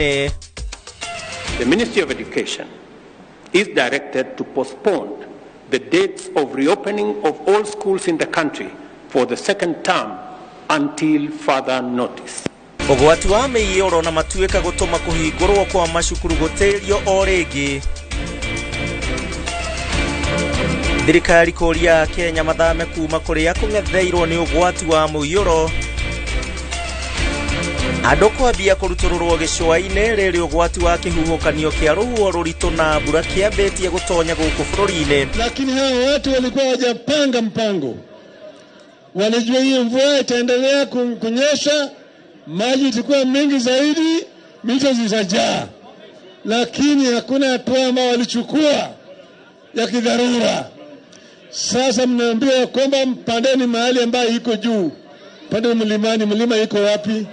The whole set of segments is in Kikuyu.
The Ministry of Education is directed to postpone the dates of reopening of all schools in the country for the second term until further notice. Ũgwati wa mĩiyũro na matuĩka gũtũma kũhingũrwo kwa macukuru gũtĩrio o rĩngĩ. Thirikari kũria Kenya mathame kuma kũrĩa kũng'etheirwo nĩ ũgwati wa mũiyũro. Andũ kwambia kũrutũrũrwo gĩcũa-inĩ rĩrĩ ũgwati wa kĩhuhũkanio kĩa rũhuho rũritũ na mbura kĩambĩtie gũtonya gũkũ bũrũri-inĩ. Lakini hawa watu walikuwa hawajapanga mpango, walijua hii mvua itaendelea kunyesha, maji itakuwa mingi zaidi, mito zitajaa, lakini hakuna hatua ambayo walichukua ya kidharura. Sasa mnaambiwa kwamba mpandeni mahali ambayo iko juu, pandeni mlimani. Mlima iko wapi?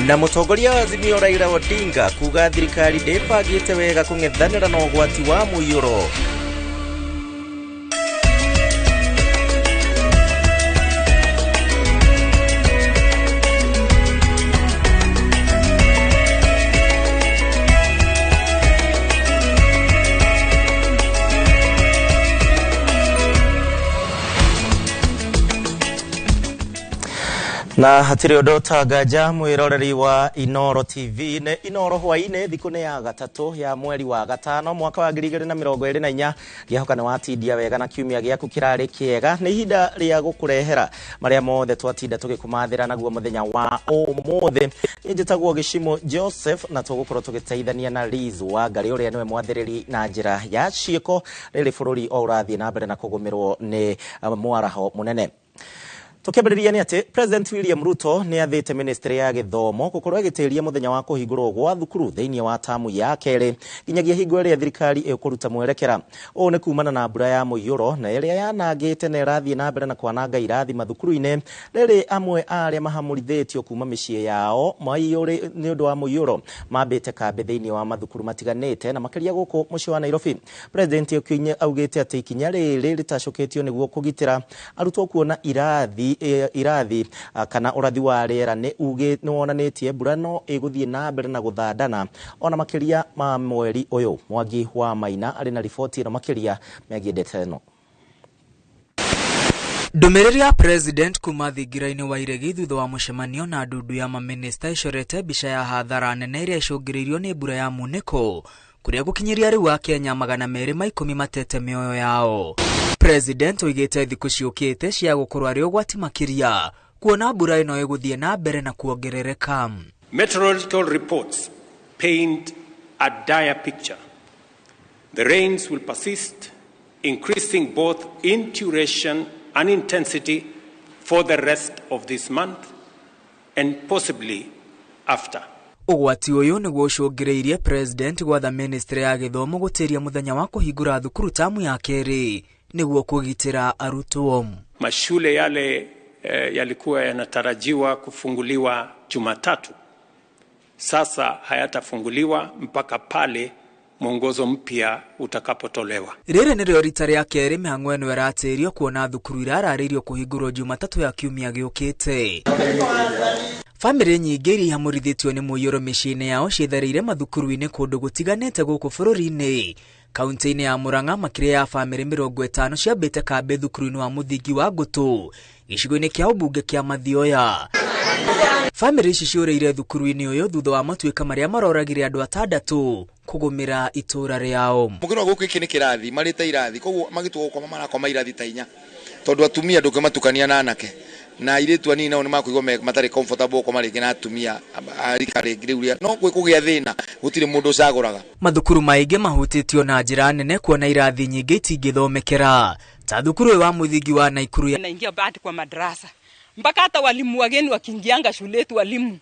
Na mũtongoria wa Azimio Raila Odinga kuga thirikari ndĩbangĩte wega kũng'ethanĩra na ũgwati wa mũiyũro. Na hatirĩ ũndũ ũtanganja mwĩroreri wa Inooro TV nĩ Inooro hwaĩ-inĩ thikũ nĩ ya gatatũ ya mweri wa gatano mwaka wa 2024. Ngĩhoka nĩ watindia wega na kiumia gĩaku kĩrarĩ kĩega. Nĩ ihinda rĩa gũkũrehera marĩa mothe twatinda tũgĩkũmathĩra naguo mũthenya wa ũmũthĩ. Niĩ njĩtagwo Gĩcimo Joseph na tũgũkorwo tũgĩteithania na Liz Wangari ũrĩa nĩwe mwathĩrĩri na njĩra ya ciĩko rĩrĩ bũrũri o ũrathiĩ na mbere na kũgũmĩrwo nĩ mwaraho mũnene. Tũkĩambĩrĩria nĩ atĩ President William Ruto nĩ athĩte ministry ya gĩthomo gũkorwo ĩgĩtĩria mũthenya wa kũhingũrwo gwa thukuru thĩinĩ wa tamu ya kerĩ nginyagia hingo ĩrĩa thirikari ĩkũruta mwerekera. Ũũ nĩ kumana na mbura ya mũiyũro na ĩrĩa yanangĩte na ĩrathiĩ na mbere na kwananga irathi mathukuru-inĩ rĩrĩ amwe a arĩa mahamũrithĩtio kuma mĩciĩ yao maiyũrĩ nĩ ũndũ wa mũiyũro mambĩte kambĩ thĩinĩ wa mathukuru matiganĩte na makĩria gũkũ mũciĩ wa Nairobi. President augĩte atĩ ikinya rĩrĩ rĩtacũkĩtio nĩguo kũgitĩra arutwo kuona irathi kana ũrathi wa rĩera nĩ wonanĩtie mbura no ĩgũthiĩ na mbere na gũthandana ona makĩria ma mweri ũyũ. Mwangi wa Maina arĩ na riboti ĩno makĩria megiĩ ndeto ĩno. Ndũmĩrĩri ya President kuma thingira-inĩ wa iregi thutha wa mũcemanio na ndundu ya mamĩnĩsta ĩcorete mbica ya hathara nene ĩrĩa ĩcũngĩrĩirio nĩ mbura ya munĩko kũrĩa gũkinyĩria rĩu Akenya 210 matete mĩoyo yao. President oigĩte thikũ ciũkĩte cia gũkorwo arĩ ũgwati makĩria kuona mbura ĩno ĩgũthiĩ na mbere na kuongerereka. Meteorological reports paint a dire picture. The rains will persist, increasing both in duration and intensity for the rest of this month and possibly after. Ũgwati ũyũ nĩguo ũcũngĩrĩirie President gwatha ministry ya gĩthomo gũtĩria mũthenya wa kũhingũra thukuru tamu ya kerĩ nĩguo kũgitĩra arutwo. Mashule yale yalikuwa yanatarajiwa kufunguliwa Jumatatu, sasa hayatafunguliwa mpaka pale mwongozo mpya utakapotolewa. Rĩrĩ nĩrĩo rita rĩa kerĩ mĩhang'o ĩno ĩratĩrio kuona thukuru irararĩirio kũhingũrwo Jumatatũ ya kiumia gĩũkĩte. Bamĩrĩ nyingĩ iria ihamũrithĩtio nĩ mũiyũro mĩciĩ-inĩ yao ciĩtharĩire mathukuru-inĩ kũndũ gũtiganĩte gũkũ bũrũri-inĩ. Kaunti-inĩ ya Murang'a makĩria ya bamĩrĩ 50 ciambĩte kambĩ thukuru-inĩ wa mũthingi wa Ngũtũ gĩcigo-inĩ kĩa ũmbunge kĩa Mathioya. Bamĩrĩ ici ciũrĩire thukuru-inĩ ũyũ thutha wa matuĩka marĩa maroragire andũ atandatũ kũgũmĩra itũra rĩao. Mũkĩrora gũkũ gĩkĩ nĩ kĩrathi marĩte irathi koguo magĩtua gũkoma marakoma irathi ta inya tondũ atumia ndũngĩmatukania na anake na airĩtu anini nao nĩmakũigua matarĩ comfortable gũkoma rĩngĩ na atumia a rika rĩngĩ rĩu rĩa no gwĩ kũgĩa thĩna gũtirĩ mũndũ ũcagũraga. Mathukuru maingĩ mahutĩtio na njĩra nene kuona irathi nyingĩ itingĩthomekera ta thukuru ũyũ wa mũthingi wa Naikuru. Naingia bahati kwa madrasa mpaka hata walimu wageni wakiingianga shule yetu, walimu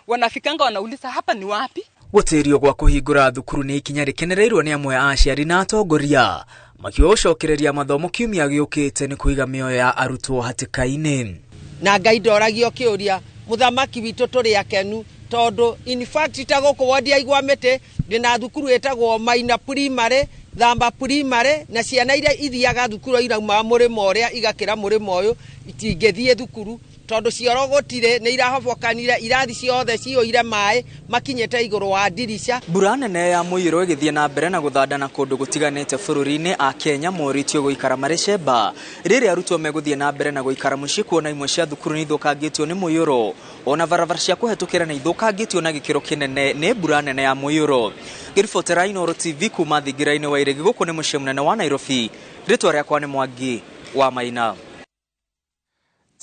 wanafikanga wanauliza hapa ni wapi. Gũtĩrio gwa kũhingũra thukuru nĩ ikinya rĩkenereirwo nĩ amwe a aciari na atongoria makiuga gũcokereria mathomo kiumia gĩũkĩte nĩ kũiga mĩoyo ya arutwo hatĩka-inĩ. Na Ngai ndoragio kĩũria mũthamaki witũ tũrĩ akenu tondũ in fact ta gũkũ wodi ya Igwa Mĩtĩ ndĩna thukuru ĩtagwo Maina Primary, Thamba Primary, na ciana iria ithiaga thukuru iraumaga mũrĩmo ũrĩa igakĩra mũrĩmo ũyũ itingĩthiĩ thukuru. tondu cioro gutire ni irahobokanire irathi ciothe ciyũire maĩ makinyĩte igũrũ wa ndirica. Mbura nene ya mũiyũro ĩgĩthiĩ na mbere na gũthandana kũndũ gũtiganĩte bũrũri-inĩ, Akenya morĩtio gũikara marĩ cemba rĩrĩa arutwo megũthiĩ na mbere na gũikara mũciĩ kuona imwe cia thukuru nĩ ithũkangĩtio nĩ mũiyũro, ona barabara cia kũhetũkĩra nĩ ithũkangĩtio na gĩkĩro kĩnene nĩ mbura nene ya mũiyũro. Ngĩribotera Inooro TV kuma thingira-inĩ wa Iregi gũkũ nĩ mũciĩ mũnene wa Nairobi, rĩtwa rĩakwa nĩ Mwangi wa Maina.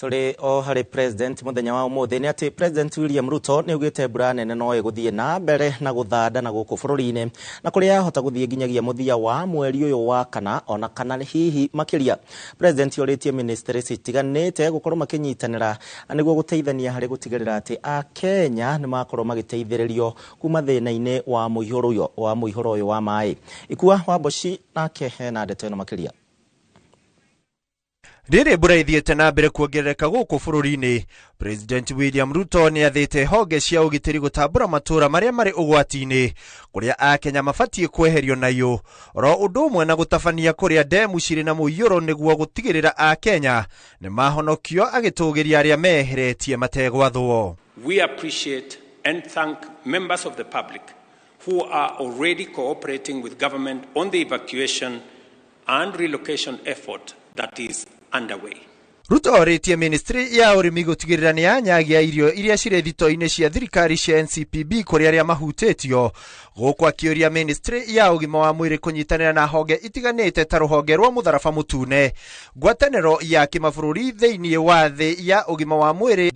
Tũrĩ o harĩ president mũthenya wa ũmũthĩ nĩ atĩ President William Ruto nĩ augĩte mbura nene no ĩgũthiĩ na mbere na gũthanda na gũkũ bũrũri-inĩ na kũrĩa yahota gũthiĩ nginyagia mũthia wa mweri ũyũ wa kana ona kana hihi makĩria. President orĩtie ministry citiganĩte gũkorwo makĩnyitanĩra nĩguo gũteithania harĩ gũtigĩrĩra atĩ Akenya nĩ makorwo magĩteithĩrĩrio kuma thĩna-inĩ wa mũihũro ũyũ wa maĩ. Ikua wa Mboci nake hena ndeto ĩno makĩria. Rĩrĩ mbura ithiĩte na mbere kuongerereka gũkũ bũrũri-inĩ, President William Ruto nĩ athĩte honge cia ũgitĩri gũtambũra matũũra marĩa marĩ ũgwati-inĩ kũrĩa Akenya mabatiĩ kweherio nayo, oro ũndũ ũmwe na gũtabania kũrĩa ndemu cirĩ na mũiyũro nĩguo gũtigĩrĩra Akenya nĩ mahonokio, agĩtũgĩria arĩa meheretie mategwathwo. We appreciate and thank members of the public who are already cooperating with government on the evacuation and relocation effort that is underway. Ruto orĩtie ministry ya ũrĩmi gũtigĩrĩra nĩ yanyagia irio iria cirĩ thito-inĩ cia thirikari cia NCPB kũrĩ arĩa mahutĩtio, gũkũ akĩũria ministry ya ũgima wa mwĩrĩ kũnyitanĩra na honge itiganĩte ta rũhonge rwa mũtharaba mũtune, ngwatanĩro ya kĩmabũrũri thĩinĩ wa thĩ ya ũgima wa mwĩrĩ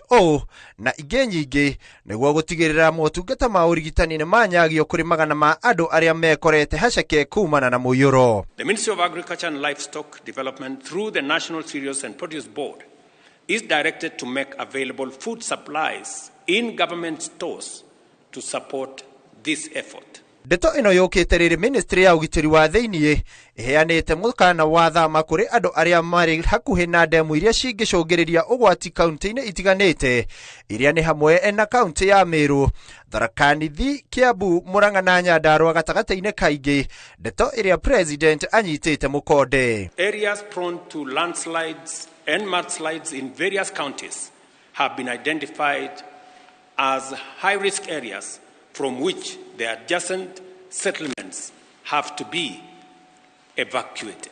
WHO na ingĩ nyingĩ nĩguo gũtigĩrĩra motungata ma ũrigitani nĩ manyagio kũrĩ magana ma andũ arĩa mekorete haceke kumana na mũiyũro. The Ministry of Agriculture and Livestock Development through the National Cereals and Produce Board is directed to make available food supplies in government stores to support this effort. Ndeto ĩno yũkĩte rĩrĩ ministry ya ũgitĩri wa thĩinĩ ĩheanĩte mũkana wa thama kũrĩ andũ arĩa marĩ hakuhĩ na ndemu iria cingĩcũngĩrĩria ũgwati kaunti-inĩ itiganĩte iria nĩ hamwe na kaunti ya Meru, Tharaka Nithi, Kiambu, Murang'a na Nyandarua gatagatĩ-inĩ kaingĩ, ndeto ĩrĩa president anyitĩte mũkonde. Areas prone to landslides and mudslides in various counties have been identified as high-risk areas from which the adjacent settlements have to be evacuated.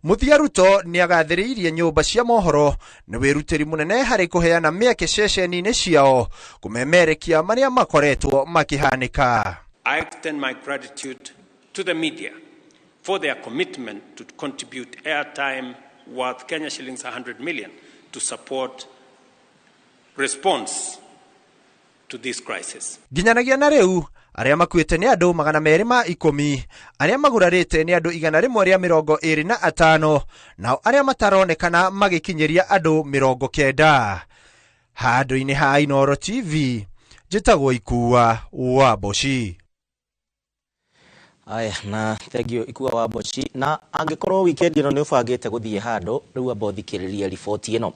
Mũthia Ruto nĩ agathĩrĩirie nyũmba cia mohoro nĩ wĩrutĩri mũnene harĩ kũheana mĩeke ceceni-inĩ ciao kũmemerekia marĩa makoretwo makĩhanĩka. I extend my gratitude to the media for their commitment to contribute airtime worth Kenya shillings 100 million to support response to this crisis. Nginyanagia na rĩu arĩa makuĩte nĩ andũ 210, arĩa magurarĩte nĩ andũ 125, nao arĩa mataronekana magĩkinyĩria andũ 90. Handũ-inĩ ha Inooro TV, njĩtagwo Ikua wa Mboci. Aya, na thank you Ikua wa Mboci. Na angĩkorwo weekend ĩno nĩ ũbangĩte gũthiĩ handũ, rĩu amba ũthikĩrĩrie riboti ĩno.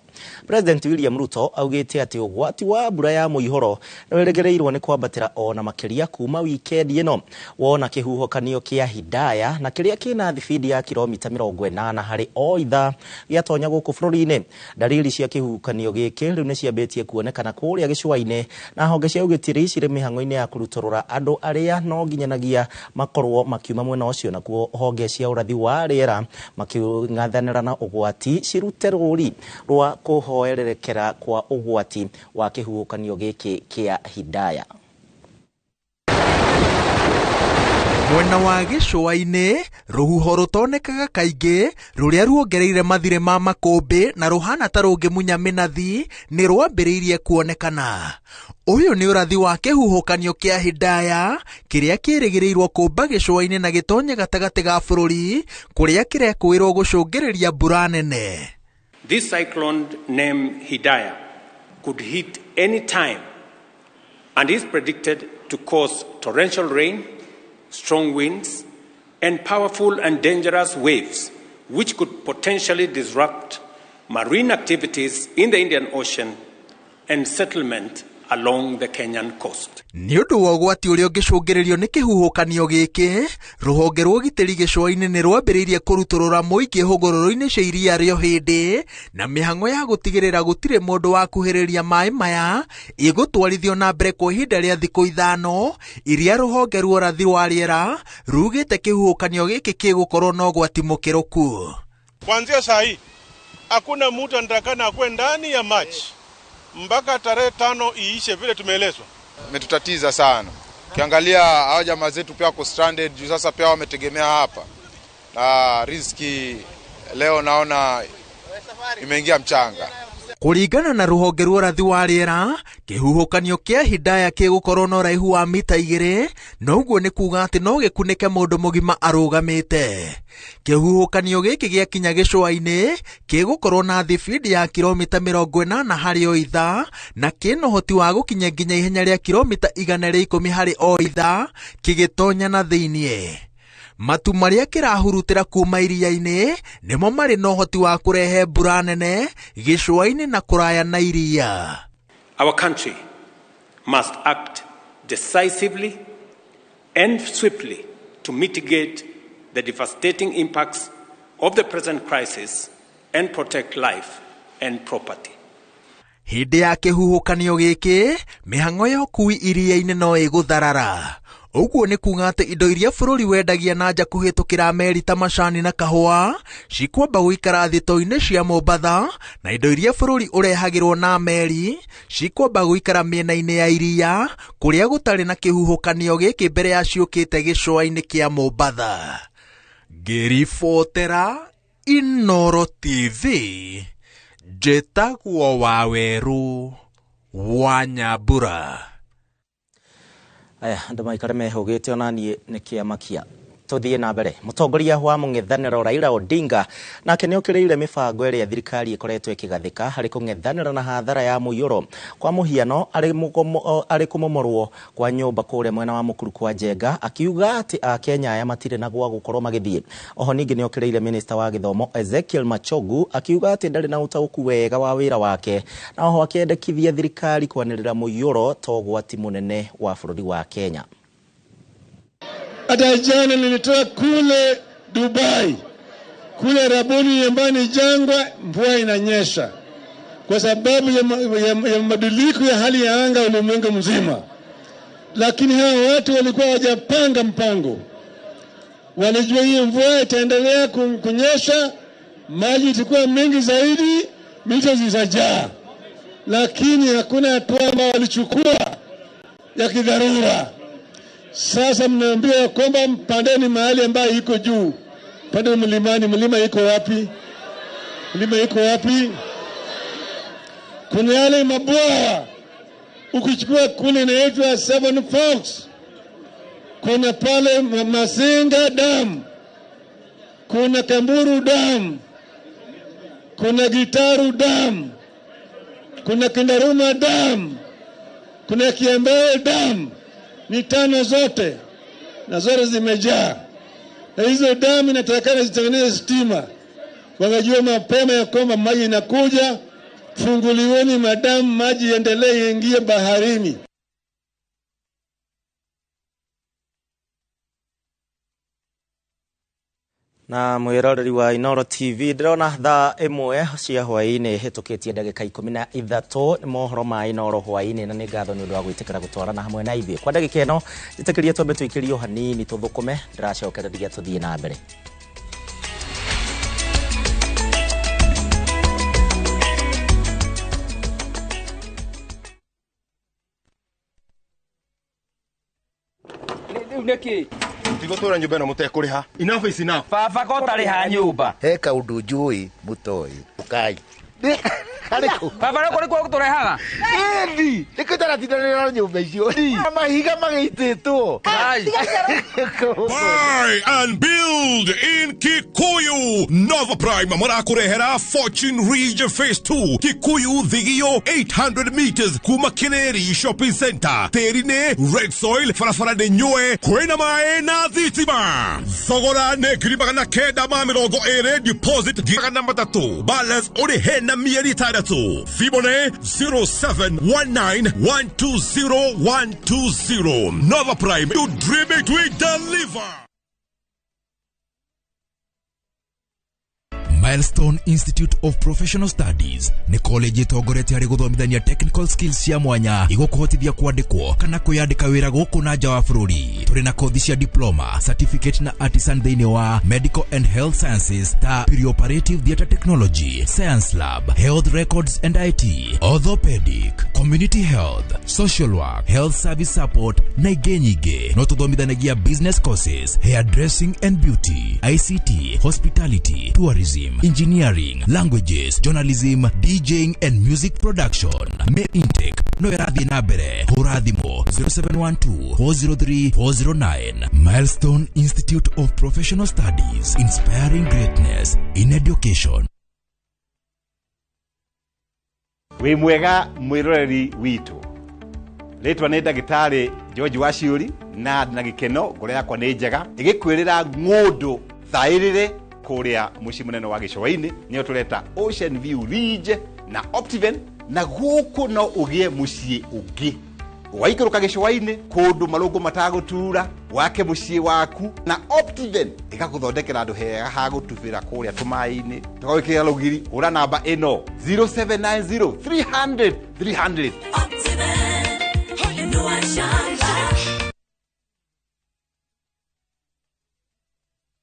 President William Ruto augĩte atĩ ũgwati wa mbura ya mũihũro nĩ wĩrĩgĩrĩirwo nĩ kwambatĩra ona makĩria kuma weekend ĩno wona kĩhuhũkanio kĩa Hidaya na kĩrĩa kĩna thibindi ya kilomita 80 harĩ o ithaa gĩatonya gũkũ bũrũri-inĩ. Dalili cia kĩhuhũkanio gĩkĩ rĩu nĩ ciambĩtie kuonekana kũrĩa gĩcũa-inĩ na honge cia ũgitĩri cirĩ mĩhang'o-inĩ ya kũrutũrũra andũ arĩa no nginyanagia makorwo makiuma mwena ũcio, nakuo honge cia ũrathi wa rĩera makĩng'athanĩra na ũgwati cirute rũri rwa kũhoererekera kwa ũgwati wa kĩhuhũkanio gĩkĩ kĩa Hidaya. Mwena wa gĩcũa-inĩ, rũhuho rũtonekaga kaingĩ rũrĩa ruongereire mathirĩ ma makũmbĩ na rũhana ta rũngĩmunya mĩnathi nĩ rwambĩrĩirie kuonekana. Ũyũ nĩ ũrathi wa kĩhuhũkanio kĩa Hidaya kĩrĩa kĩrĩgĩrĩirwo kũmba gĩcũa-inĩ na gĩtonye gatagatĩ ga bũrũri kũrĩa kĩrekũĩrwo gũcũngĩrĩria mbura nene. This cyclone named Hidaya could hit any time and is predicted to cause torrential rain, strong winds, and powerful and dangerous waves, which could potentially disrupt marine activities in the Indian Ocean and settlement along the Kenyan coast. Nĩ ũndũ wa ũgwati ũrĩa ũngĩcũngĩrĩrio nĩ kĩhuhũkanio gĩkĩ, rũhonge rwa ũgitĩri gĩcũa-inĩ nĩ rwambĩrĩirie kũrutũrũra mũingĩ hũgũrũrũ-inĩ cia iria rĩa Ũhĩndĩ na mĩhang'o ya gũtigĩrĩra gũtirĩ mũndũ wakuhĩrĩria maĩ maya ĩgũtwarithio na mbere kwa ihinda rĩa thikũ 5 iria rũhonge rwa ũrathi wa rĩera rugĩte kĩhuhũkanio gĩkĩ kĩgũkorwo na ũgwati mũkĩrũku. Kuanzia saa hii hakuna mtu anatakana akuwe ndani ya maji mpaka tarehe 5 iishe vile tumeelezwa. Imetutatiza sana. Ukiangalia hawa jamaa zetu pia wako stranded juu sasa pia wametegemea hapa. Na riziki leo naona imeingia mchanga. Kũringana na rũhonge rwa ũrathi wa rĩera, kĩhuhũkanio kĩa Hidaya kĩgũkorwo na ũraihu wa mita 2, na ũguo nĩ kuuga atĩ no gĩkunĩke mũndũ mũgima arũgamĩte. Kĩhuhũkanio gĩkĩ gĩakinya gĩcũa-inĩ kĩgũkorwo na thibindi ya kilomita 80 harĩ o ithaa na kĩna ũhoti wa gũkinya nginya ihenya rĩa kilomita 110 harĩ o ithaa kĩgĩtonya na thĩiniĩ. Matu marĩa kĩrahurutĩra kuma iria-inĩ nĩmo marĩ na ũhoti wa kũrehe mbura nene gĩcũa-inĩ na kũraya na iria. Our country must act decisively and swiftly to mitigate the devastating impacts of the present crisis and protect life and property. Hĩndĩ ya kĩhuhũkanio gĩkĩ, mĩhang'o ya ũkuui iria-inĩ no ĩgũtharara. Ũguo nĩ kuuga atĩ indo iria bũrũri wendagia na nja kũhĩtũkĩra meri ta macani na kahũa cikwamba gũikara thito-inĩ cia Mombatha, na indo iria bũrũri ũrehagĩrwo na meri cikwamba gũikara mĩena-inĩ ya iria kũrĩa gũtarĩ na kĩhuhũkanio gĩkĩ mbere ya ciũkĩte gĩcũa-inĩ kĩa Mombatha. Ngĩribotera Inooro TV, njĩtagwo Wawerũ wa Nyambura. Aya, andũ maikare mehũgĩte ona niĩ nĩ kĩamakia. Tũthiĩ na mbere. Mũtongoria wa mũng'ethanĩro Raila Odinga nake nĩokĩrĩire mĩbango ĩrĩa thirikari ĩkoretwo ĩkĩgathĩka harĩ kũng'ethanĩra na hathara ya mũiyũro. Kwa mũhiano, arĩ kũmomorwo kwa nyũmba kũrĩa mwena wa Mũkuru kwa Njenga, akiuga atĩ Akenya aya matirĩ na gwa gũkorwo magĩthiĩ. Oho ningĩ nĩokĩrĩire minista wa gĩthomo Ezekiel Machogu akiuga atĩ ndarĩ na ũtaũku wega wa wĩra wake, na oho akĩendekithia thirikari kwanĩrĩra mũiyũro ta ũgwati mũnene wa bũrũri wa Kenya. Hata jana nilitoa kule Dubai, kule Rabuni nyumbani jangwa, mvua inanyesha kwa sababu ya mabadiliko ya hali ya anga ulimwengu mzima. Lakini hao watu walikuwa hawajapanga mpango. Walijua hii mvua itaendelea kunyesha, maji itakuwa mingi zaidi, mito zitajaa. Lakini hakuna hatua ambayo walichukua ya kidharura. Sasa mnaambiwa kwamba mpandeni mahali ambayo iko juu. Pande mlimani, mlima iko wapi? Mlima iko wapi? Kuna yale mabwawa. Ukichukua kule inaitwa Seven Forks. Kuna pale Masinga Dam. Kuna Kamburu Dam. Kuna Gitaru Dam. Kuna Kindaruma Dam. Kuna Kiambere Dam. Ni 5 zote na zote zimejaa. Na hizo damu inatakana zitengeneze stima. Wakajua mapema ya kwamba maji inakuja, funguliweni madamu, maji yaendelee ingie baharini. Na mwiroreri wa Inooro TV ndĩrona thaa 1 cia hwaĩ-inĩ hĩtũkĩtie ndagĩka 13 nĩ mohoro ma Inooro hwaĩ-inĩ, na nĩ ngatho nĩ ũndũ wa gwĩtĩkĩra gũtwarana hamwe na ithuĩ kwa ndagĩka ĩno. Njĩtĩkĩrie twambe tũikĩrio hanini tũthũkũme, ndĩracokereria tũthiĩ na mbere. Nĩkĩ Tigũtũra nyũmba ĩno mũtekũrĩha. Enough is enough. Baba ko ũtarĩha nyũmba. He kaũndũ njũĩ mũtoĩ. Ũkai. Baba nĩ kũrĩ gũtũrehaga. Ĩni, nĩkĩo ndaratindanĩra na nyũmba icio. Mahiga magĩitĩtwo. Buy and build in Kikuyu. Nova Prime marakurehera Fortune Ridge Phase 2 Kikuyu Thigio 800 meters kuma Kineri Shopping Center. Terine red soil farafara de nyoe kwena mae na thitima. Thogora ne 920 deposit 300 balance uri hena mieri 6. 6. Thimũ nĩ 0719120120. Nova Prime, you dream it, we deliver. Milestone Institute of Professional Studies nĩ college ĩtongoretie harĩ gũthomithania technical skills cia mwanya igũkũhotithia kwandĩkwo kana kwĩyandĩka wĩra gũkũ na nja wa bũrũri. Tũrĩ na kothi cia diploma, certificate na artisan thĩinĩ wa medical and health sciences ta perioperative theatre technology, science lab, health records and IT, orthopedic, community health, social work, health service support na ingĩ nyingĩ. No tũthomithanagia business courses, hair dressing and beauty, ICT, hospitality, tourism, engineering, languages, journalism, DJing and music production. May intake no ĩrathiĩ na mbere. Hũra thimũ 0712 403 409. Milestone Institute of Professional Studies, inspiring greatness in education. Wĩ mwega mwĩroreri witũ, rĩtwa nĩ ndagĩtarĩ George Waciũri na ndĩna gĩkeno, ngoro yakwa nĩ njega ĩgĩkwĩrĩra ng'ũndũ thaĩrĩre kũrĩa mũciĩ mũnene wa gĩcũa-inĩ, nĩyo tũreta Ocean View Ridge na Optiven, na gũkũ no ũgĩe mũciĩ ũngĩ waikũrũka gĩcũa-inĩ kũndũ marũngũ matagũtura, wake mũciĩ waku na Optiven ĩgakũthondekera handũ hega ha gũtubĩra kũrĩa tũmaĩ-inĩ, tũgagwĩkĩra rũgiri. Hũra namba ĩno 0790 300 300.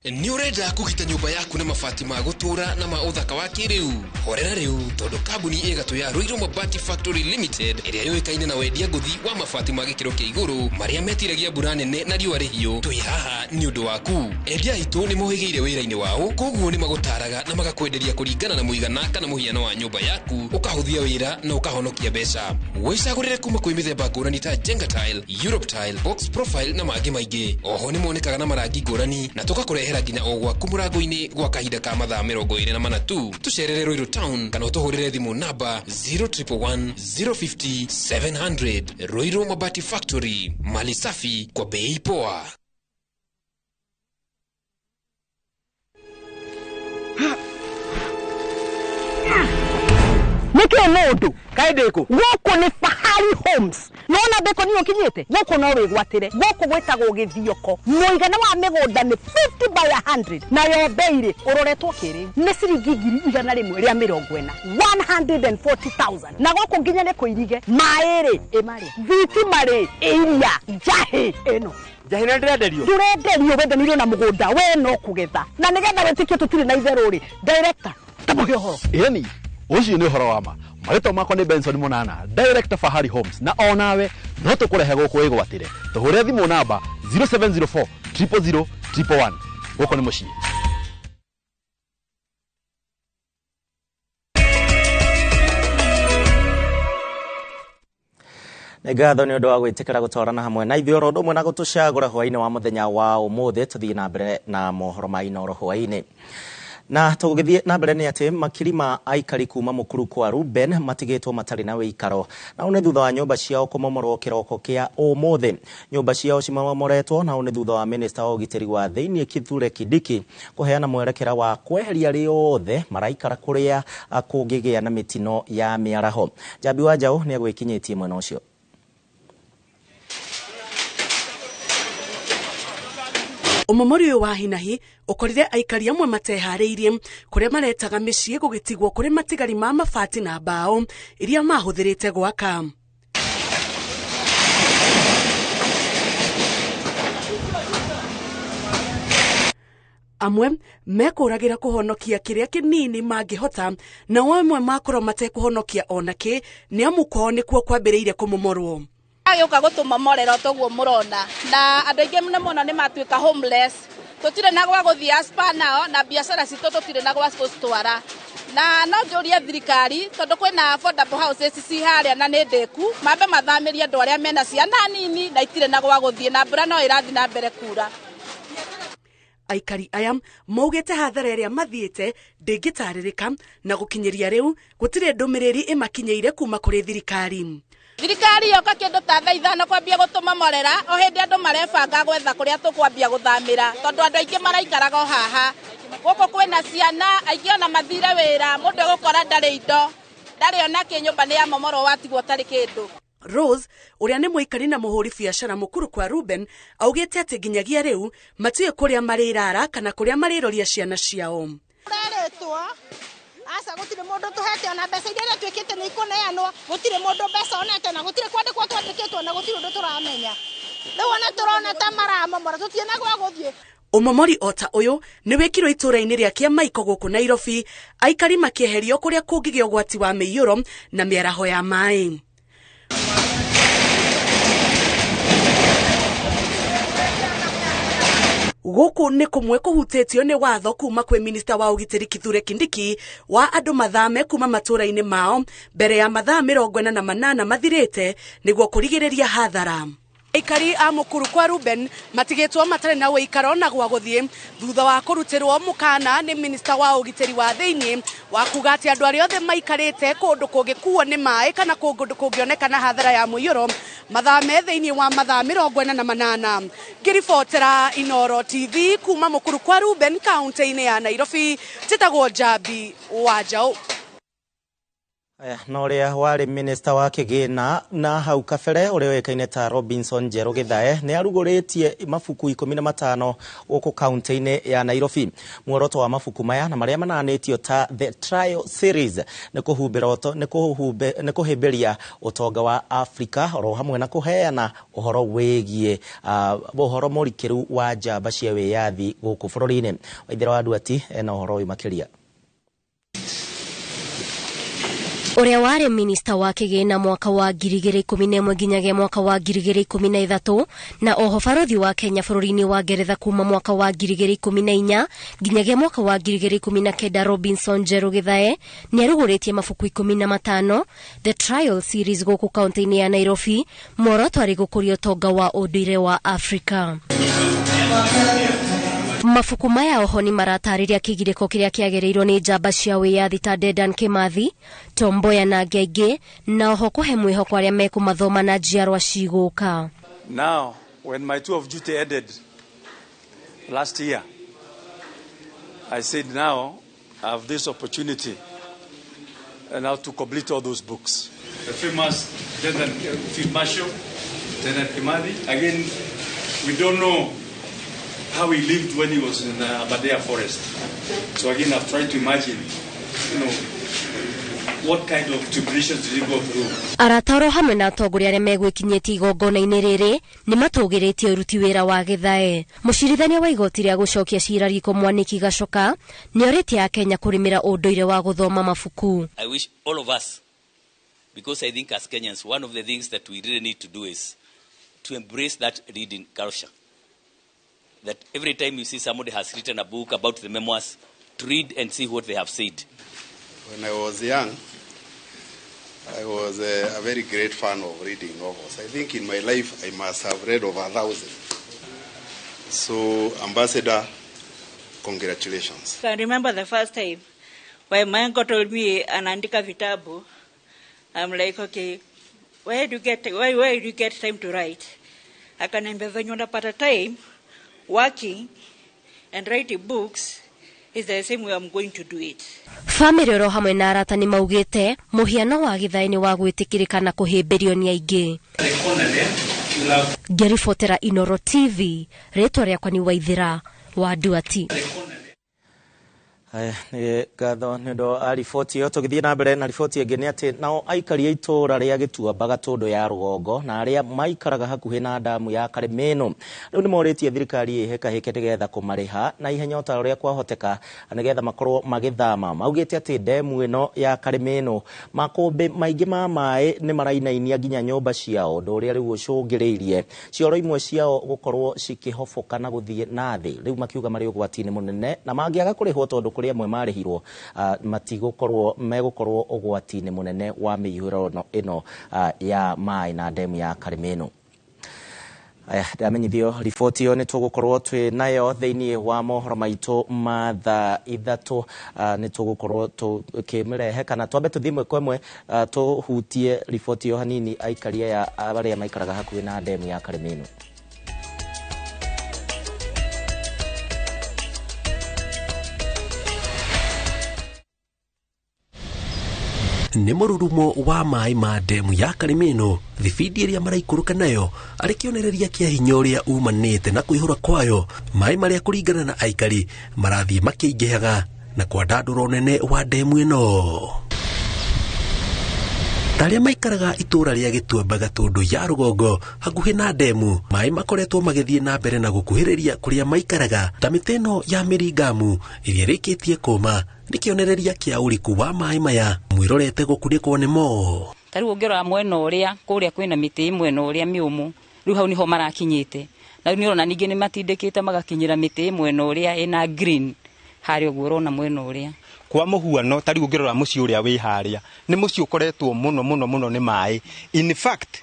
Nĩ ũrenda kũgita nyũmba yaku na mabati ma gũtũũra na ma ũthaka wa kĩrĩu? Horera rĩu, tondũ kambuni ĩgatũ ya Ruiru Mabati Factory Limited ĩrĩa yũĩkaine na wendia ngũthi wa mabati ma gĩkĩro kĩa igũrũ marĩa metiragia mbura nene na riũa rĩhiũ, twĩ haha nĩ ũndũ waku. Endia aitũ nĩ mohĩgĩire wĩra-inĩ wao, koguo nĩ magũtaraga na magakwenderia kũringana na mũigana kana mũhiano wa nyũmba yaku, ũkahũthia wĩra na ũkahonokia mbeca. Wĩcagũrĩre kuma kwĩ mĩthemba ngũrani ta Jenga Tile, Europe Tile, Box Profile na mangĩ maingĩ. Oho nĩ monekaga na marangi ngũrani na tũgakũrehera nginya o gwaku mũrango-inĩ gwa kahinda ka mathaa 24 tu. Tũcerere Ruiru Town kana ũtũhũrĩre thimũ namba 0111 050 700. Ruiru Mabati Factory, mali safi kwa bei poa. Nĩkĩ mũndũ kaĩ ndĩkũ gũkũ nĩ Fahari Homes nona ndĩkũ niĩ ũkinyĩte gũkũ no wĩgwatĩre gũkũ gwĩtagwo Gĩthioko mũigana wa mĩgũnda nĩ 50 by 100 nayo bei rĩ ũroretwo kĩrĩu nĩ ciringi 140,000 140,000 na gũkũ nginya nĩ kũirige maĩ rĩ ĩmarĩ thitima rĩ iria njahĩ ĩno njahĩ nĩ ndĩrenderio ndũrenderio wendanĩirio na mũgũnda we no kũgetha na nĩgetha wĩtĩkie tũtirĩ na itherũ rĩ director tamũhe ũhoro. Ĩni ũcio nĩ ũhoro wa ma. Marĩtwa makwa nĩ Benson Mũnana, director Fahari Homes, na onawe no tũkũrehe gũkũ wĩgwatĩre. Tũhũre thimũ namba 0704 000 111. Gũkũ nĩ mũciĩ. Nĩ ngatho nĩ ũndũ wa gwĩtĩkĩra gũtwarana hamwe na ithuĩ oro ũndũ ũmwe na gũtũcagũra hwaĩ-inĩ wa mũthenya wa ũmũthĩ. Tũthiĩ na mbere na mohoro ma Inooro hwaĩ-inĩ. Na tũgĩthiĩ na mbere nĩ atĩ makiri ma aikari kuma mũkuru kwa Ruben matigĩtwo matarĩ na wĩikaro, na nĩ thutha wa nyũmba ciao kũmomorwo kĩroko kĩa ũmũthĩ. Nyũmba ciao cimamoretwo na nĩ thutha wa minista wa ũgitĩri wa thĩinĩ Kithure Kindiki kũheana mwerekera wa kweheria arĩa othe maraikara kũrĩa kũngĩgĩa na mĩtino ya mĩaraho. Njambi wa Njaũ nĩ agwĩkinyĩtie mwena ũcio. Ũmomori ũyũ wa hinahi ũkorire aikari amwe mateharĩirie kũrĩa maretaga mĩciĩ gũgĩtigwo kũrĩ matigari ma mabati na mbaũ iria mahũthĩrĩte gwaka. Amwe mekũragĩra kũhonokia kĩrĩa kĩnini mangĩhota, nao amwe makorwo matekũhonokia onakĩ nĩ amu kwao nĩkuo kwambĩrĩirie kũmomorwo. Agĩũka gũtũmomorera toguo mũrona na andũ aingĩ nĩ mona nĩ matuĩka homeless, tũtirĩ na gwa gũthiĩ aspa nao na biacara citũ tũtirĩ na gwa gũcitwara, na no njũrie thirikari tondũ kwĩna affordable houses ci harĩa na nĩ ndĩku, mambe mathamĩrie andũ arĩa mena ciana nini na itirĩ na gwa gũthiĩ na mbura no ĩrathiĩ na mbere kura. Aikari aya maugĩte hathara ĩrĩa mathiĩte ndĩngĩtarĩrĩka na gũkinyĩria rĩu gũtirĩ ndũmĩrĩri ĩmakinyĩire kuma kũrĩ thirikari. Thirikari yoka kĩndũ ta thaa 5 kwambia gũtũmomorera o hĩndĩ andũ marebanga gwetha kũrĩa tũkwambia gũthamĩra tondũ andũ aingĩ maraikaraga o haha. Gũkũ kwĩna ciana aingĩ ona mathire wĩra, mũndũ egũkora ndarĩ indo, Ndarĩ ona kĩ, nyũmba nĩ yamomorwo, watigwo ũtarĩ kĩndũ. Rose ũrĩa nĩ mũikari na mũhũri biacara mũkuru kwa Ruben augĩte atĩ nginyagia rĩu matiũĩ kũrĩa marĩrara kana kũrĩa marĩroria ciana ciao. Ũrerĩtwo aca, gũtirĩ mũndũ tũhete ona mbeca iria twĩkĩte nĩ ikũneanwo, gũtirĩ mũndũ mbeca onete na gũtirĩ kwandĩkwo twandĩkĩtwo na gũtirĩ ũndũ tũramenya. Rĩu ona tũrona ta maramomora, tũtirĩ na gwa gũthiĩ. Ũmomori o ta ũyũ nĩ wĩkirwo itũũra-inĩ rĩa Kĩamaiko gũkũ Nairobi, aikari makĩeherio kũrĩa kũngĩgĩa ũgwati wa mĩiyũro na mĩaraho ya maĩ. Gũkũ nĩ kũmwe kũhutĩtio nĩ watho kuma kwĩ minista wa ũgitĩri Kithure Kindiki wa andũ mathame kuma matũũra-inĩ mao mbere ya mathaa 48 mathirĩte nĩguo kũrigĩrĩria hathara. Aikari a mũkuru kwa Ruben matigĩtwo matarĩ na ũikaro na gwa gũthiĩ thutha wa kũrutĩrwo mũkana nĩ minista wa ũgitĩri wa thĩinĩ wa kuga atĩ andũ arĩa othe maikarĩte kũndũ kũngĩkuo nĩ maĩ kana kũndũ kũngĩonekana hathara ya mũiyũro mathame thĩinĩ wa mathaa 48. Ngĩribotera Inooro TV kuma mũkuru kwa Ruben kaunti-inĩ ya Nairobi, njĩtagwo Njambi wa Njaũ. Na ũrĩa warĩ minista wa kĩgĩna na hau kabere ũrĩa ũĩkaine ta Robinson Njerũ Gĩthae nĩ arugũrĩtie mabuku 15 gũkũ kaunti-inĩ ya Nairobi. Muoroto wa mabuku maya na marĩa mananĩtio ta The Trial Series nĩ kũhĩmbĩria ũtonga wa Afrika oro hamwe na kũheana ũhoro wĩgiĩ ũhoro mũrikĩru wa njamba cia wĩyathi gũkũ bũrũri-inĩ. Waithera wa Nduati ena ũhoro ũyũ makĩria. Ũrĩa warĩ minista wa kĩgĩna mwaka wa 2011 nginyagia mwaka wa 2013 na oho barothi wa Kenya bũrũri-inĩ wa Ngeretha kuma mwaka wa 2014 nginyagia mwaka wa 2019 Robinson Njerũ Gĩthae nĩ arugũrĩtie mabuku 15 The Trial Series gũkũ kaunti-inĩ ya Nairobi, muoroto arĩ gũkũria ũtonga wa ũndũire wa Afrika. Mabuku maya oho nĩ maratarĩria kĩgirĩko kĩrĩa kĩagereirwo nĩ njamba cia wĩyathi ta Dedan Kimathi, Tom Mboya na angĩ aingĩ, na oho kũhe mwĩhoko arĩa mekũmathoma na njiarwa cigũka. Now, when my tour of duty ended last year, I said now I have this opportunity now to complete all those books. The famous Dedan Field Marshal, Dedan Kimathi, again, we don't know how he lived when he was in the Aberdare forest. So again, I've tried to imagine, you know, what kind of tribulations did he go through. Arata oro hamwe na atongoria arĩa megwĩkinyĩtie igongona-inĩ rĩrĩ nĩ matũgĩrĩtie ũruti wĩra wa Gĩthae. Mũcirithania wa igoti rĩa gũcokia cira riko Mwaniki Gacoka nĩ orĩtie Akenya kũrĩmĩra ũndũire wa gũthoma mabuku. I wish all of us, because I think as Kenyans, one of the things that we really need to do is to embrace that reading culture. That every time you see somebody has written a book about the memoirs, to read and see what they have said. When I was young, I was a very great fan of reading novels. I think in my life I must have read over 1,000. So, Ambassador, congratulations. I remember the first time when my uncle told me anaandika vitabu, I'm like, okay, where do you get where do you get time to write? Akaniambia venye unapata time working and writing books is the same way I'm going to do it. Famĩlĩ oro hamwe na arata nĩ maugĩte mũhiano wa Gĩthae nĩ wa gwĩtĩkĩrĩka na kũhĩmbĩrio nĩ aingĩ. Ngĩribotera Inooro TV, rĩtwa rĩakwa nĩ Waithera wa Nduati. Nĩ ngatho nĩ ũndũ wa riboti ĩyo. Tũgĩthiĩ na mbere na riboti ĩngĩ nĩ atĩ nao aikari a itũũra rĩa Gĩtuamba Gatũndũ ya rũgongo na arĩa maikaraga hakuhĩ na ndamu ya Karĩmĩnũ rĩu nĩ morĩtie thirikari ĩhĩkahĩke nĩgetha kũmarĩha na ihenya o ta ũrĩa kwahoteka nĩgetha makorwo magĩthama. Maugĩte atĩ ndemu ĩno ya Karĩmĩnũ makũmbĩ maingĩ ma maĩ nĩ marainainia nginya nyũmba ciao, ũndũ ũrĩa rĩu ũcũngĩrĩirie cioro imwe ciao gũkorwo cikĩhoboka na gũthiĩ na thĩ. Rĩu makiuga marĩ ũgwati-inĩ mũnene na mangĩaga kũrĩhwo tondũ kũrĩ amwe marĩhirwo matigũkorwo megũkorwo ũgwati-inĩ mũnene wa mĩihũro ĩno ya maĩ na ndemu ya Karĩmĩnũ. Aya, ndamenyithio riboti ĩyo nĩ tũgũkorwo twĩ nayo thĩinĩ wa mohoro maitũ ma thaa 3. Nĩ tũgũkorwo tũkĩmĩrehe kana twambe tũthiĩ ĩmwe kwa ĩmwe tũhutie riboti ĩyo hanini aikari aya arĩa maikaraga hakuhĩ na ndemu ya Karĩmĩnũ. Nĩ mũrurumo wa maĩ ma ndemu ya Karimino, thibindi ĩrĩa maraikũrũka nayo arĩ kĩonereria kĩa hinya ũrĩa umanĩte na kũihũra kwayo. Maĩ marĩa kũringana na aikari marathiĩ makĩingĩhaga na kwandandũra ũnene wa ndemu ĩno. Tarĩa maikaraga itũra rĩa Gĩtuamba Gatũndũ ya rũgongo hakuhĩ na ndemu, maĩ makoretwo magĩthiĩ na mbere na gũkuhĩrĩria kũrĩa maikaraga ta mĩtĩ ĩno ya mĩringamu ĩrĩa ĩrĩkĩtie kũma nĩ kĩonereria kĩa ũriku wa maĩ maya mwĩrorete gũkunĩkwo nĩmo. Ta rĩu ũngĩrora mwena ũrĩa kũrĩa kwĩna mĩtĩ mwena ũrĩa mĩũmũ, rĩu hau nĩho marakinyĩte, na rĩu nĩũrona ningĩ nĩmatindĩkĩte magakinyĩra mĩtĩ mwena ũrĩa ĩna green harĩa ũguo ũrona mwena ũrĩa. Kwa mũhuano ta rĩu ũngĩrora mũciĩ ũrĩa wĩ harĩa nĩ mũciĩ ũkoretwo mũno mũno mũno nĩ maĩ. In fact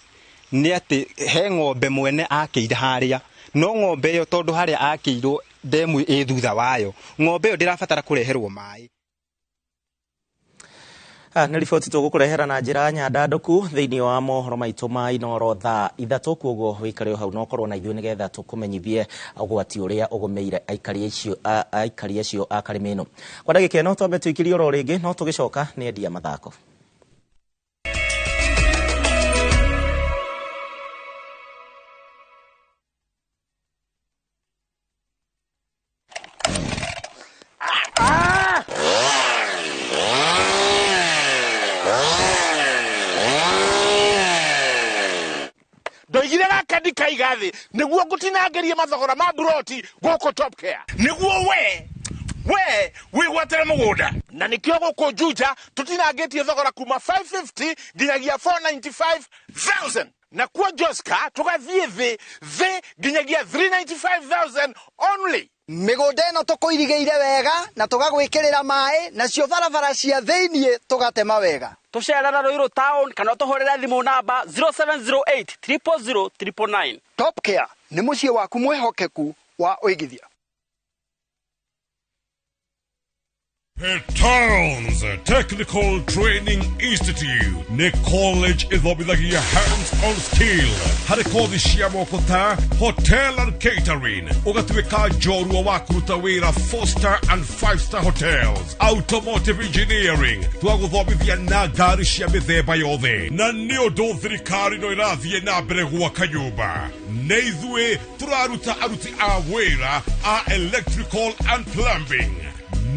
nĩ atĩ he ng'ombe mwene akĩire harĩa, no ng'ombe ĩyo tondũ harĩa akĩirwo ndemu ĩ thutha wayo, ng'ombe ĩyo ndĩrabatara kũreherwo maĩ. Nĩ riboti tũgũkũrehera na njĩra nyandandũku thĩinĩ wa mohoro maitũ ma Inooro thaa 3, koguo wĩikare o hau na ũkorwo na ithuĩ nĩgetha tũkũmenyithie ũgwati ũrĩa ũgũmĩire aikari acio a Karimino. Kwa ndagĩka ĩno twambe tũikirie oro rĩngĩ, no tũgĩcoka nĩ endia mathako. Ndoigire gaka ndikaiga thĩ nĩguo ngũtinangĩrie mathogora ma mburoti gũkũ Top Care, nĩguo we wĩgwatĩre mũgũnda, na nĩkĩo gũkũ Juja tũtinangĩtie thogora kuma 550 nginyagia 495,000, na kuo Joska tũgathiĩ thĩ nginyagia 395,000 only. Mĩgũnda ĩno tũkũirigĩire wega na tũgagwĩkĩrĩra maĩ, nacio barabara cia thĩiniĩ tũgatema wega. Tũcerera Ruiru town kana tũhũrĩre thimũ namba 0708 000 999. Top Care nĩ mũciĩ waku mwĩhokeku wa ũigithia. Towns Technical Training Institute nĩ college ĩthomithagia hands-on skill harĩ kothi cia moko ta hotel and catering, ũgatuĩka njorua wa kũruta wĩra 4-star and 5-star hotels, automotive engineering twagũthomithia na ngari cia mĩthemba yothe, na nĩ ũndũ thirikari no ĩrathiĩ na mbere gwaka nyũmba. Nĩ ithuĩ tũraruta aruti a wĩra a electrical and plumbing.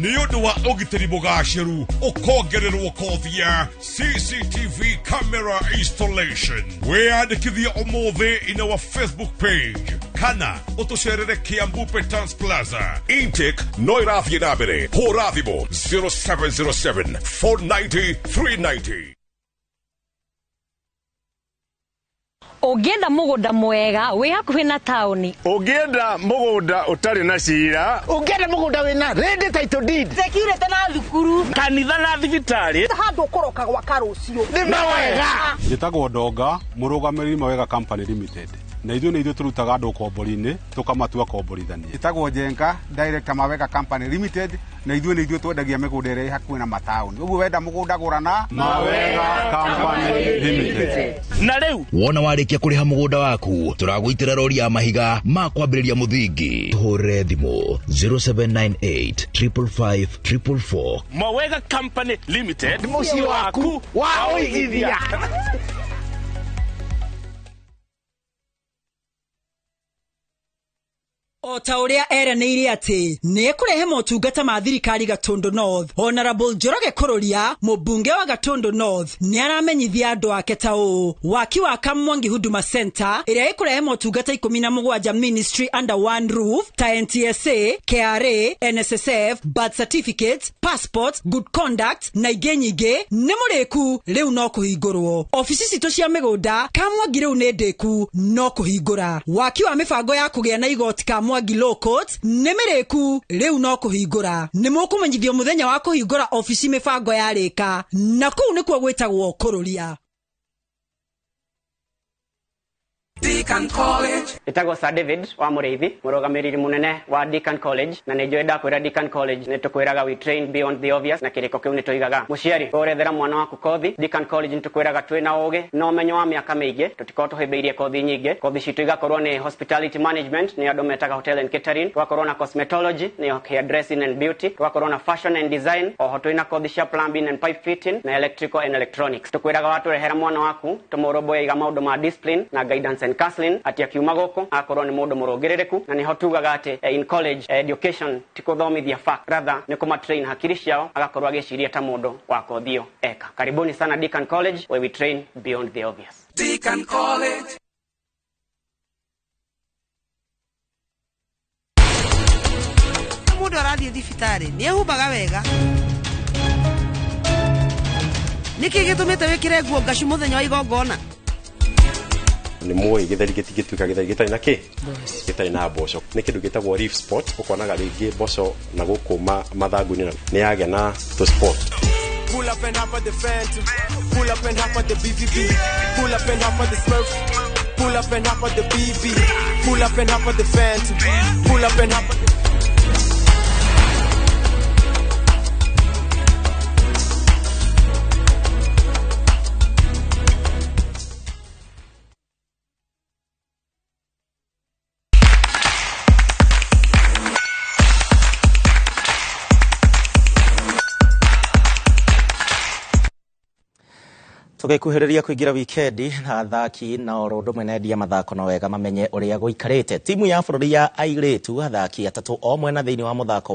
Nĩ ũndũ wa ũgitĩri mũgacĩru ũkongererwo kothi ya CCTV camera installation. Wĩyandĩkithie ũmũthĩ in our Facebook page kana ũtũcerere Kiambu Petans Plaza. Intake no ĩrathiĩ na mbere. Hũra thimũ 0707 490 390. Ũngĩenda mũgũnda mwega wĩ hakuhĩ na taũni, ũngĩenda mũgũnda ũtarĩ na cira, ũngĩenda mũgũnda wĩna ready title deed, security na thukuru, kanitha na thibitarĩ, handũ ũkũroka gwaka rũciũ nĩ mawega. Njĩtagwo Ndonga, mũrũgamĩrĩri Mawega Company Limited, na ithuĩ nĩ ithuĩ tũrutaga andũ ũkombori-inĩ tũkamatua komborithania. Njĩtagwo Njenga, director Mawega Company Limited, na ithuĩ nĩ ithuĩ twendagia mĩgũnda ĩrĩa ĩ hakuhĩ na mataũni. Ũguo wenda mũgũnda gũra na Mawega Company Limited. Na rĩu wona warĩkia kũrĩha mũgũnda waku, tũragũitĩra rori ya mahiga ma kwambĩrĩria mũthingi. Tũhũrĩre thimũ 0798 555 444. Mawega Company Limited, mũciĩ waku wa ũigithia. O ta ũrĩa eranĩire atĩ nĩ ekũrehe motungata ma thirikari Gatundu North, Honorable Njoroge Kũrũria, mũmbunge wa Gatundu North, nĩ aramenyithia andũ ake ta ũũ: waki wa Kamwangi Huduma Center ĩrĩa ĩkũrehe motungata 17 ministry under one roof ta NTSA, KRA, NSSF, birth certificates, passports, good conduct na ingĩ nyingĩ nĩ mũrĩku rĩu no kũhingũrwo. Ofici citũ cia mĩgũnda Kamwangi rĩu nĩ ndĩku no kũhingũra. Waki wa mĩbango ya kũgĩa na igoti Kamwangi Law Court nĩ mĩrĩku rĩu no kũhingũra. Nĩ mũkũmenyithio mũthenya wa kũhingũra ofici mĩbango yarĩka, na kũu nĩkuo gwĩtagwo Kũrũria. Deacon College. Ĩtagwo Sir David wa Mũrĩithi, mũrũgamĩrĩri mũnene wa Deacon College, na nĩ njũĩ ndakwĩra Deacon College nĩ tũkwĩraga we train beyond the obvious, na kĩrĩko kĩu nĩ tũigaga. Mũciari, ũrethera mwana waku kothi, Deacon College nĩ tũkwĩraga twĩna ũgĩ na ũmenyo wa mĩaka mĩingĩ, tũtikorwo tũhĩmbĩirie kothi nyingĩ. Kothi citũ igakorwo nĩ hospitality management, nĩ andũ metaga hotel and catering, tũgakorwo na cosmetology, nĩyo hair dressing and beauty, tũgakorwo na fashion and design, oho twĩna kothi cia plumbing and pipe fitting na electrical and electronics. Tũkwĩraga watũrehera mwana waku tũmũrũmbũiya maũndũ ma discipline na guidance and counseling, atĩ akiuma gũkũ akorwo nĩ mũndũ mũrũngĩrĩrĩku, na nĩho tugaga atĩ in college education ti kũthomithia fact, rather nĩ kũmatrain hakiri ciao agakorwo agĩciria ta mũndũ wa kothi ĩyo eka. Karibuni sana Deacon College, where we train beyond the obvious. Deacon College. Mũndũ arathiĩ thibitarĩ nĩ ehumbaga wega. Nĩkĩ gĩtũmĩte wĩkĩre nguo ngacu mũthenya wa igongona? Nĩ mũĩ gĩtheri gĩtingĩtuĩka gĩtheri gĩtarĩ na kĩ gĩtarĩ na mboco. Nĩ kĩndũ gĩtagwo leaf spot, ũkonaga rĩngĩ mboco na gũkũ mathangũ-inĩ nĩ yagĩa na tũ spot. Pull up and hop at the Phantom. Pull up and hop at the BVB. Pull up and hop at the Smurf. Pull up and hop at the BB. Pull up and hop at the Phantom. Pull up and hop at the Tũgĩkuhĩrĩria kũingĩra wikendi na athaki na oro ũndũ ũmwe na endia mathako no wega mamenye ũrĩa gũikarĩte. Timu ya bũrũri ya airĩtu athaki atatũ o mwena thĩinĩ wa mũthako.